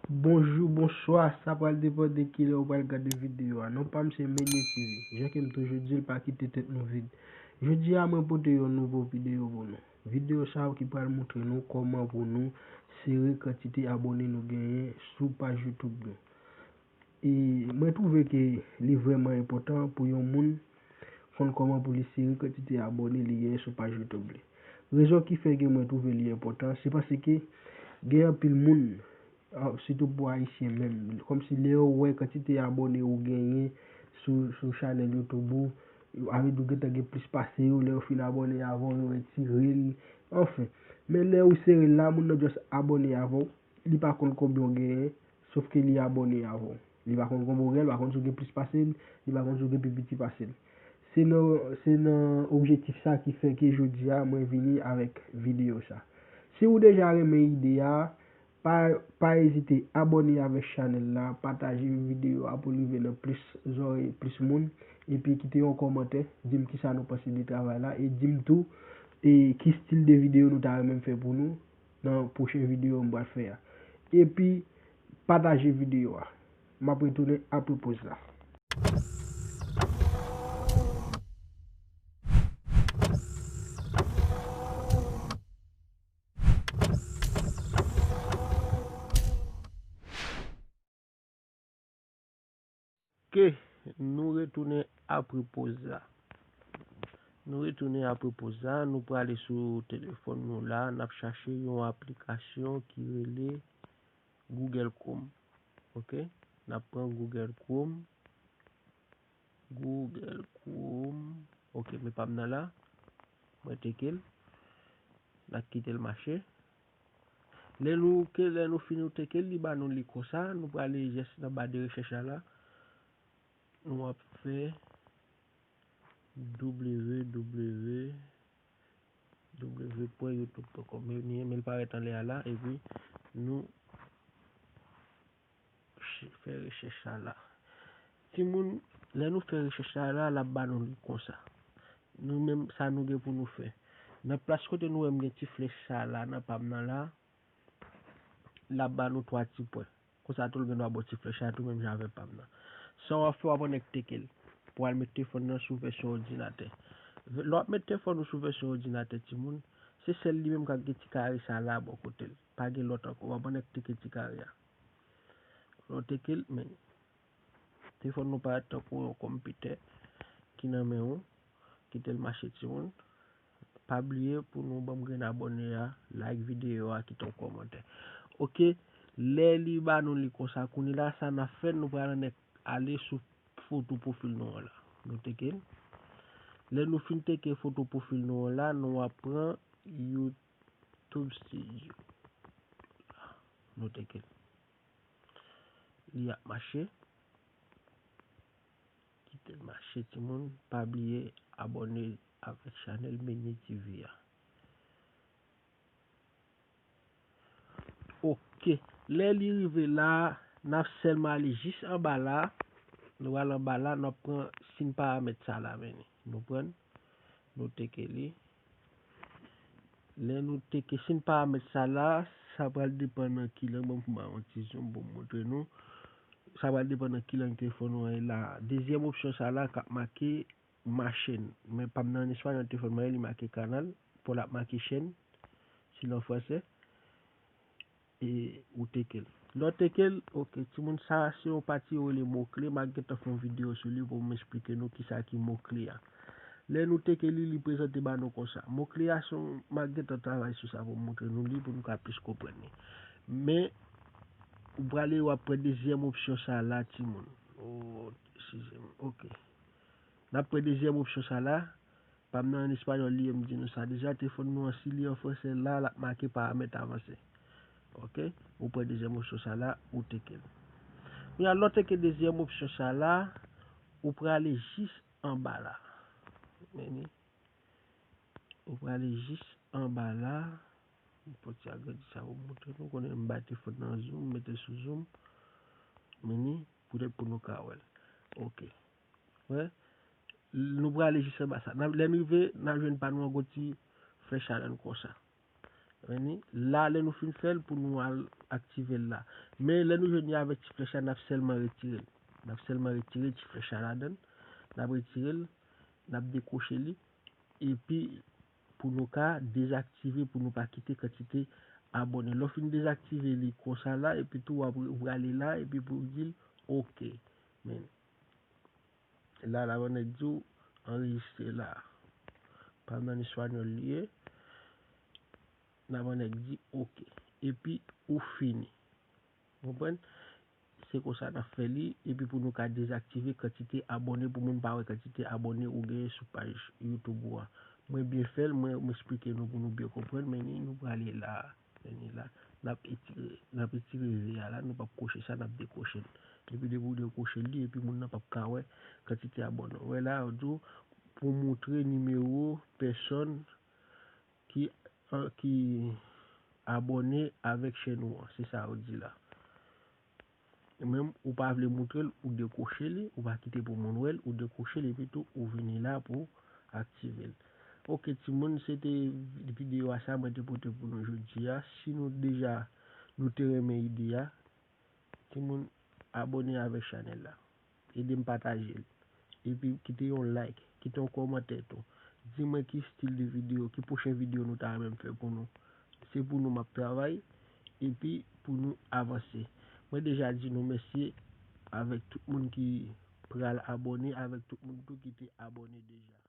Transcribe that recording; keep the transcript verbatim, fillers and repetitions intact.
Bonjou, bonswa, sa pral depann de kilè ou pral gade videyo a. Non pa m se Menye T V. Jan ke m toujou di l, pa kite tèt nou vid. Jodi a, mwen pote yon nouvo videyo pou nou. Videyo sa a ki pral montre nou kòman pou nou sere kantite abòne nou genyen sou paj YouTube nou. E mwen twouve ke li vrèman enpòtan pou yon moun konn kòman pou li sere kantite abòne li genyen sou paj YouTube li. Rezon ki fè ke mwen twouve li enpòtan, se paske gen anpil moun, a, sitou pou Ayisyen menm, kòmsi lè yo wè kantite abòne ou genyen sou, sou chanèl YouTube ou, yo, avè di ou gentan gen plis pase yo, lè yo fin abòne avè w, yo retire l. Anfen, men lè ou sere l la, moun nan just abòne avè w, li pa konn konbyen w genyen, sòf ke li abòne avè w. Li pa konn konbyen w gen, li pa konn si w gen plis pase l, li pa konn si w gen pi piti pase l. Se nan, se nan objektif sa ki fè ke jodi a mwen vini avèk videyo sa. Si ou deja renmen ide a, pa, pa ezite abòne avèk chanèl la, pataje videyo a pou l rive nan plis zòrèy, plis moun, epi kite yon kòmantè, di m kisa nou panse de travay la, e di m tou, e ki stil de videyo nou ta renmen m fè pou nou nan pwochen videyo m pral fè a. Epi, pataje videyo a. M ap retounen apre poz la. Ok, nou retounen apre poz la. Nou retounen apre poz la, nou prale sou telefòn nou la, n ap chache yon aplikasyon ki rele Google Chrome. Ok, n ap pran Google Chrome. Google Chrome. Ok, men pa m nan la. Mwen teke l. N ap kite l mache. Lè nou ke, lè nou fin nou teke l, li ba nou li konsa, nou prale jis nan ba de rechèch la la. Nou ap fè W W W pwen youtube pwen kòm. Men, men l parèt anlè a la, epi nou ch-, fè rechèch sa la. Timoun, lè nou fè rechèch sa la, l ap ba nou li konsa. Nou menm, sa nou gen pou nou fè. Nan plas kote nou wè m gen ti flèch sa la, nan pa m nan la, l ap ba nou twa ti pwen. Konsa tou, l gen dwa ba w ti flèch sa tou, menm jan avèk pa m nan. Sa w ap fè, w ap annik teke l. Pou al met telefòn nan sou vèsyon òdinatè. Lè w ap met telefòn ou sou vèsyon òdinatè, timoun, se sèl li menm k ap gen ti kare sa la bò kote l. Pa gen lòt ankò. W ap annik teke ti kare a. Lè w teke l, men, telefòn nou parèt tankou yon konpitè ki nan men w. Kite l mache, timoun. Pa bliye pou nou ban m grenn abòne a, like videyo a, kite yon kòmantè. Ok, lè li ba nou li konsa, kounye la, sa n ap fè, nou pral annik ale sou foto pwofil nou an la. Nou teke l. Lè nou fin teke foto pwofil nou an la, nou ap pran YouTube Studio. Nou teke l. Li ap mache. Kite l mache, timoun. Pa bliye abòne avèk chanèl Menye T V a. Ok. Lè li rive la, n ap sèlman ale jis anba la. Nou al anba la, n ap pran sin paramèt sa la, men li. Nou pran l, nou teke li. Lè nou teke sin paramèt sa la, sa pral depann nan ki lang, ban m fè yon ti zoom pou m montre nou. Sa pral depann nan ki lang telefòn ou an ye la. Dezyèm opsyon sa la k ap make ma chaîne. Men pa m nan an espanyòl, telefòn mwen li make canal, pou l ap make chaîne, si l an fransè. E ou teke l. Lè w teke l, ok, timoun, sa se yon pati yo rele mo kle. M a gentan fè yon videyo sou li pou m esplike nou kisa ki mo kle a. Lè nou teke li, li prezante ba nou konsa. Mo kle a se yon, m a gentan travay sou sa pou m montre nou li, pou nou ka plis konprann li. Men, ou prale, w ap pran dezyèm opsyon sa la, timoun. Oh, eskize m. Ok. N ap pran dezyèm opsyon sa la. Pa m nan an espanyòl li ye, m di nou sa deja. Telefòn nou an, si li an fransè la, l ap make paramèt avanse. Ok? Ou pran dezyèm opsyon sa la, ou teke l. Kounye a, lè w teke dezyèm opsyon sa la, ou prale jis anba la. Men li. Ou prale jis anba la. M fè ti agrandi sa pou m montre nou. Konnen m bay telefòn nan zoom, m mete l sou zoom. Men li, poutèt pou nou ka wè l. Ok. Wè? Nou prale jis anba sa. N ap, lè n rive, n ap jwenn pa nou an gwo ti flèch la konsa. Men li, la, lè nou fin fè l, pou nou al aktive l la. Men lè nou jwenn li avèk ti flèch la, n ap sèlman retire l. N ap sèlman retire ti flèch la ladan l. N ap retire l, n ap dekwoche li. Epi pou nou ka dezaktive, pou nou pa kite kantite abòne. Lè w fin dezaktive li konsa la, epi tou w ap ou prale la, epi pou w di l oke. Men la, la, mwen di w anrejistre la. Palman espanyòl li ye. N ap annik di oke. Epi ou fini. Konprann? Se konsa n ap fè li. Epi pou nou ka dezaktive kantite abòne, pou moun pa wè kantite abòne ou genyen sou paj YouTube ou a. Mwen byen fè l, mwen, mwen eksplike nou pou nou byen konprann, men ni nou prale la. Men ni la. N ap etire, n ap etire V a la, nou p ap kwoche sa, n ap dekwoche l. Epi depi w dekwoche li, epi moun nan p ap ka wè kantite abòne. Ou wè la, yo di w pou moutre nimewo pèsòn ki, ki abòne avèk chèn ou an. Se sa yo di la. Menm ou pa vle moutre l, ou dekwoche li, ou pa kite pou moun wè l, ou dekwoche l, epi tou ou vini la pou aktive l. Oke, timoun, se te videyo a sa mwen te pote pou nou jodi a. Si nou deja, nou te renmen ide a, timoun, abòne avèk chanèl la. Ede m pataje l. Epi kite yon like, kite yon kòmantè tou. Di mwen ki stil de videyo, ki pwochen videyo nou ta renmen m fè pou nou. Se pou nou m ap travay, epi pou nou avanse. Mwen deja di nou mèsi avèk tout moun ki pral abòne, avèk tout moun tou ki te abòne deja.